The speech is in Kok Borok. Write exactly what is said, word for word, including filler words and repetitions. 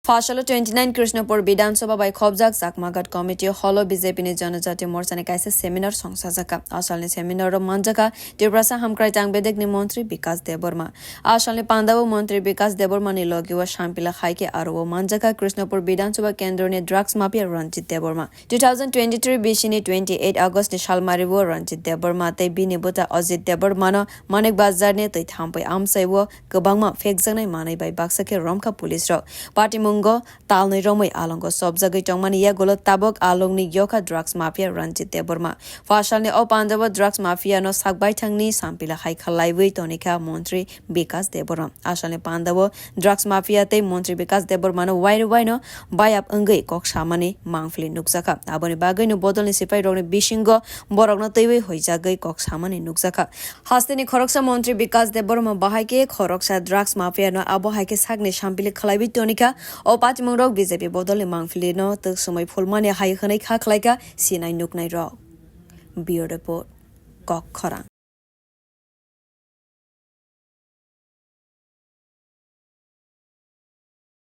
Phasalo twenty nine Krishnapur Bidhan Sabha bai khobjak Chakmaghat Committee Hall o B J P ni Janajati Morcha ni kaisa seminar songchajakha. Asalni seminar o manjakha Tiprasa Hamkrai Tang Bedek ni Montri Bikas Debbarma. Asalni pandao Montri Bikas Debbarma ni logi o sampila hai khe aro o manjakha Krishnapur Bidhan Sabha Kendro ni drugs mafia Ranjit Debbarma. Two thousand twenty three bisi ni twenty eight August ni salmari o Ranjit Debbarma tei bini bwta Ajit Debbarma no Manik Bazar ni twi thampui amchai o kwbangma phekjaknai manwi bai baksa khe romkha police rok. Patimungo talnwi romwi alongo chopjagwi tongmani yagulo tabok alongni yokha drugs mafia Ranjit Debbarma. Phasalni o pandao drugs mafia no sak baithangni sampila hai khalaiwi tonikha Montri Bikas Debbarma. Asalni pandao drugs mafia tei Montri Bikas Debbarma no wairo waino bayap wngwi kok samani mangpili nukjakha. Aboni bagwino bodolni sipai rokni bisingo borokno twiwi huijagwi kok samani nukjakha. Hasteni khoroksa Montri Bikas Debbarma bahai khe khoroksa drugs mafia no abo hai khe sakni sampili khalaiwi tonikha. O patimung rok B J P bodolni mangpili no twk swmai phulmani hai hwnwi kha khlaikha sinai nuknai rok. Bureau Report, Kok Khorang.